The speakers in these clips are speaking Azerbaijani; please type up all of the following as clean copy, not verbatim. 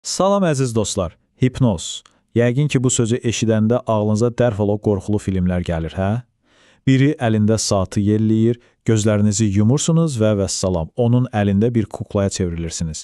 Salam əziz dostlar. Hipnoz. Yəqin ki, bu sözü eşidəndə ağlınıza dərhal o qorxulu filmlər gəlir, hə? Biri əlində saatı yelləyir, gözlərinizi yumursunuz və vəssalam, onun əlində bir kuklaya çevrilirsiniz.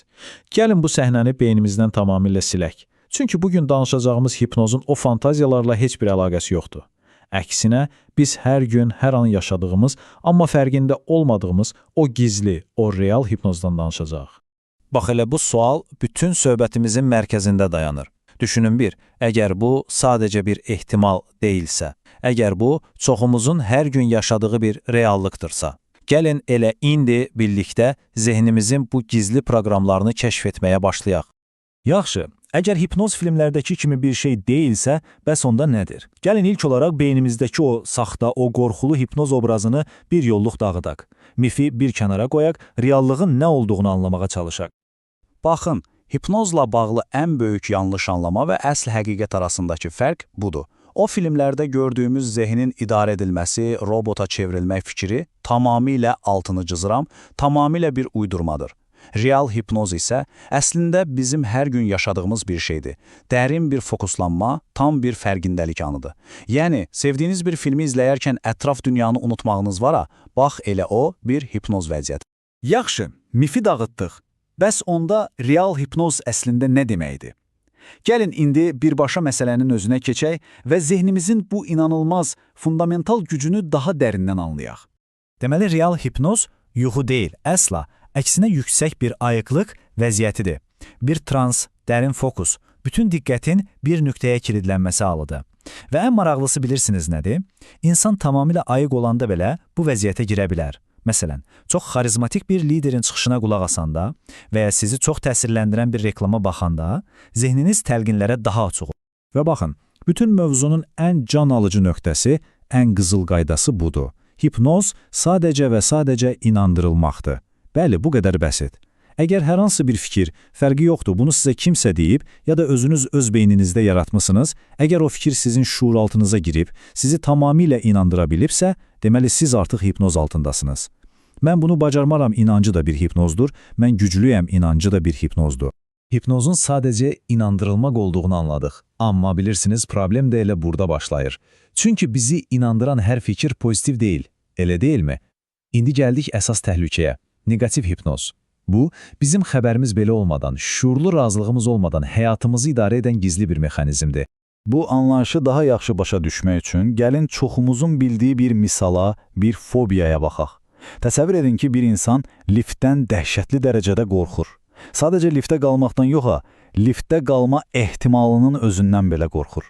Gəlin bu səhnəni beynimizdən tamamilə silək. Çünki bugün danışacağımız hipnozun o fantaziyalarla heç bir əlaqəsi yoxdur. Əksinə, biz hər gün, hər an yaşadığımız, amma fərqində olmadığımız o gizli, o real hipnozdan danışacağıq. Bax elə bu sual bütün söhbətimizin mərkəzində dayanır. Düşünün bir, əgər bu sadəcə bir ehtimal deyilsə, əgər bu çoxumuzun hər gün yaşadığı bir reallıqdırsa, gəlin elə indi birlikdə zehnimizin bu gizli proqramlarını kəşf etməyə başlayaq. Yaxşı, əgər hipnoz filmlərdəki kimi bir şey deyilsə, bəs onda nədir? Gəlin ilk olaraq beynimizdəki o saxta, o qorxulu hipnoz obrazını bir yolluq dağıdaq. Mifi bir kənara qoyaq, reallığın nə olduğunu anlamağa çalışaq. Baxın, hipnozla bağlı ən böyük yanlış anlama və əsl həqiqət arasındakı fərq budur. O filmlərdə gördüyümüz zehnin idarə edilməsi, robota çevrilmək fikri tamamilə, altını cızıram, tamamilə bir uydurmadır. Real hipnoz isə əslində bizim hər gün yaşadığımız bir şeydir. Dərin bir fokuslanma, tam bir fərqindəlik anıdır. Yəni, sevdiyiniz bir filmi izləyərkən ətraf dünyanı unutmağınız var ha, bax elə o bir hipnoz vəziyyəti. Yaxşı, mifi dağıtdıq. Bəs onda real hipnoz əslində nə deməkdir? Gəlin indi birbaşa məsələnin özünə keçək və zehnimizin bu inanılmaz fundamental gücünü daha dərindən anlayaq. Deməli, real hipnoz yuxu deyil, əsla, əksinə yüksək bir ayıqlıq vəziyyətidir. Bir trans, dərin fokus, bütün diqqətin bir nöqtəyə kilidlənməsi halıdır. Və ən maraqlısı bilirsiniz nədir? İnsan tamamilə ayıq olanda belə bu vəziyyətə girə bilər. Məsələn, çox xarizmatik bir liderin çıxışına qulaq asanda və ya sizi çox təsirləndirən bir reklama baxanda zehniniz təlqinlərə daha açıq olur. Və baxın, bütün mövzunun ən can alıcı nöqtəsi, ən qızıl qaydası budur. Hipnoz sadəcə və sadəcə inandırılmaqdır. Bəli, bu qədər bəsit. Əgər hər hansı bir fikir, fərqi yoxdur, bunu sizə kimsə deyib ya da özünüz öz beyninizdə yaratmısınız, əgər o fikir sizin şuuraltınıza girib, sizi tamamilə inandıra bilibsə, deməli siz artıq hipnoz altındasınız. Mən bunu bacarmaram inancı da bir hipnozdur, mən güclüyəm inancı da bir hipnozdur. Hipnozun sadəcə inandırılmaq olduğunu anladıq. Amma bilirsiniz, problem də elə burada başlayır. Çünki bizi inandıran hər fikir pozitiv deyil, elə deyilmi? İndi gəldik əsas təhlükəyə, neqativ hipnoz. Bu, bizim xəbərimiz belə olmadan, şuurlu razılığımız olmadan həyatımızı idarə edən gizli bir mexanizmdir. Bu anlayışı daha yaxşı başa düşmək üçün gəlin çoxumuzun bildiyi bir misala, bir fobiyaya baxaq. Təsəvvür edin ki, bir insan liftdən dəhşətli dərəcədə qorxur. Sadəcə liftdə qalmaqdan yox ha, liftdə qalma ehtimalının özündən belə qorxur.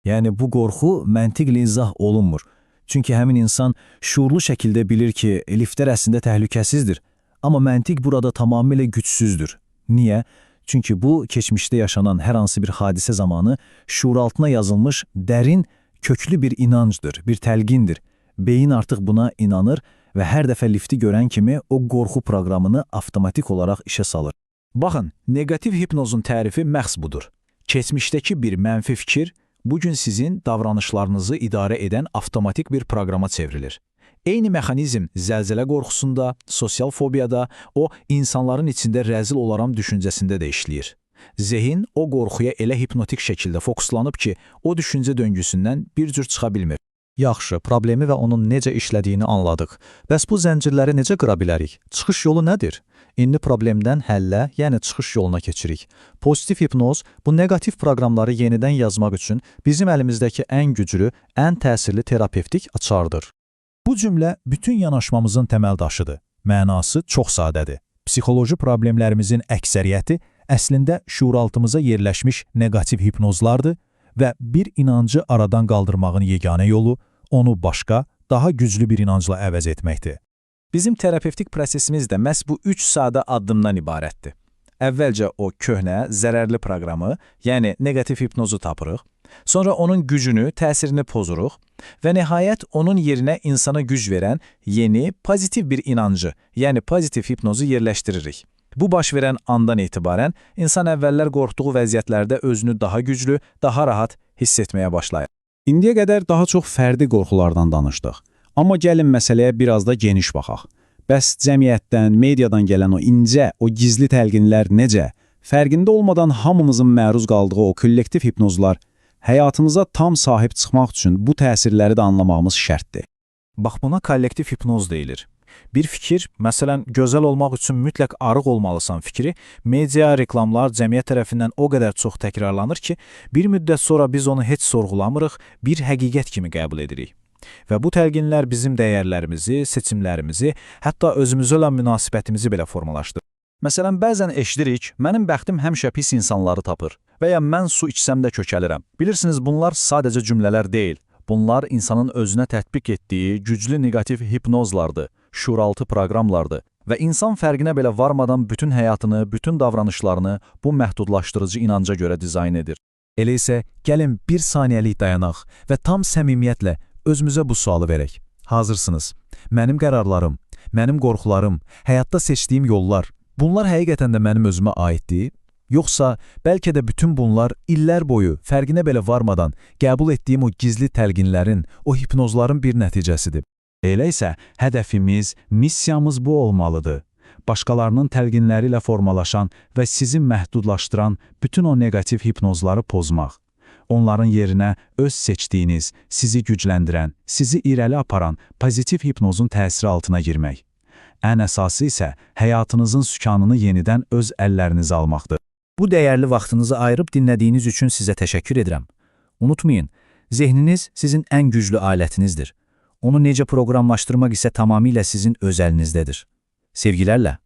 Yəni bu qorxu məntiqlə izah olunmur. Çünki həmin insan şuurlu şəkildə bilir ki, liftlər əslində təhlükəsizdir. Amma məntiq burada tamamilə gücsüzdür. Niyə? Çünki bu, keçmişdə yaşanan hər hansı bir hadisə zamanı şuuraltına yazılmış dərin, köklü bir inancdır, bir təlqindir. Beyin artıq buna inanır və hər dəfə lifti görən kimi o qorxu proqramını avtomatik olaraq işə salır. Baxın, neqativ hipnozun tərifi məhz budur. Keçmişdəki bir mənfi fikir bugün sizin davranışlarınızı idarə edən avtomatik bir proqrama çevrilir. Eyni mexanizm zəlzələ qorxusunda, sosial fobiyada, o insanların içində rəzil olaram düşüncəsində də işləyir. Zehin o qorxuya elə hipnotik şəkildə fokuslanıb ki, o düşüncə döngüsündən bir cür çıxa bilmir. Yaxşı, problemi və onun necə işlədiyini anladıq. Bəs bu zəncirləri necə qıra bilərik? Çıxış yolu nədir? İndi problemdən həllə, yəni çıxış yoluna keçirik. Pozitiv hipnoz bu neqativ proqramları yenidən yazmaq üçün bizim əlimizdəki ən güclü, ən təsirli terapevtik açardır. Bu cümlə bütün yanaşmamızın təməl daşıdır. Mənası çox sadədir. Psixoloji problemlərimizin əksəriyyəti əslində şuuraltımıza yerləşmiş neqativ hipnozlardır və bir inancı aradan qaldırmağın yeganə yolu onu başqa, daha güclü bir inancla əvəz etməkdir. Bizim terapevtik prosesimiz də məhz bu üç sadə addımdan ibarətdir. Əvvəlcə o köhnə, zərərli proqramı, yəni neqativ hipnozu tapırıq. Sonra onun gücünü, təsirini pozuruq və nəhayət onun yerinə insana güc verən yeni, pozitiv bir inancı, yəni pozitiv hipnozu yerləşdiririk. Bu baş verən andan etibarən insan əvvəllər qorxduğu vəziyyətlərdə özünü daha güclü, daha rahat hiss etməyə başlayır. İndiyə qədər daha çox fərdi qorxulardan danışdıq. Amma gəlin məsələyə biraz da geniş baxaq. Bəs cəmiyyətdən, mediadan gələn o incə, o gizli təlqinlər necə? Fərqində olmadan hamımızın məruz qaldığı o kollektiv hipnozlar, həyatımıza tam sahib çıxmaq üçün bu təsirləri də anlamağımız şərtdir. Bax buna kollektiv hipnoz deyilir. Bir fikir, məsələn, gözəl olmaq üçün mütləq arıq olmalısan fikri, media, reklamlar, cəmiyyət tərəfindən o qədər çox təkrarlanır ki, bir müddət sonra biz onu heç sorğulamırıq, bir həqiqət kimi qəbul edirik. Və bu təlqinlər bizim dəyərlərimizi, seçimlərimizi, hətta özümüzə olan münasibətimizi belə formalaşdırır. Məsələn, bəzən eşidirik, mənim bəxtim həmişə pis insanları tapır və ya mən su içsəm də kökəlirəm. Bilirsiniz, bunlar sadəcə cümlələr deyil. Bunlar insanın özünə tətbiq etdiyi güclü neqativ hipnozlardır, şuuraltı proqramlardır və insan fərqinə belə varmadan bütün həyatını, bütün davranışlarını bu məhdudlaşdırıcı inanca görə dizayn edir. Elə isə gəlin bir saniyəlik dayanaq və tam səmimiyyətlə özümüzə bu sualı verək. Hazırsınız. Mənim qərarlarım, mənim qorxularım, həyatda seçdiyim yollar, bunlar həqiqətən də mənim özümə aiddir? Yoxsa bəlkə də bütün bunlar illər boyu fərqinə belə varmadan qəbul etdiyim o gizli təlqinlərin, o hipnozların bir nəticəsidir. Elə isə hədəfimiz, missiyamız bu olmalıdır. Başqalarının təlqinləri ilə formalaşan və sizi məhdudlaşdıran bütün o neqativ hipnozları pozmaq. Onların yerinə öz seçdiyiniz, sizi gücləndirən, sizi irəli aparan pozitiv hipnozun təsiri altına girmək. Ən əsası isə həyatınızın sükanını yenidən öz əllərinizə almaqdır. Bu dəyərli vaxtınızı ayırıb dinlədiyiniz üçün sizə təşəkkür edirəm. Unutmayın, zehniniz sizin ən güclü alətinizdir. Onu necə proqramlaşdırmaq isə tamamilə sizin öz əlinizdədir. Sevgilərlə.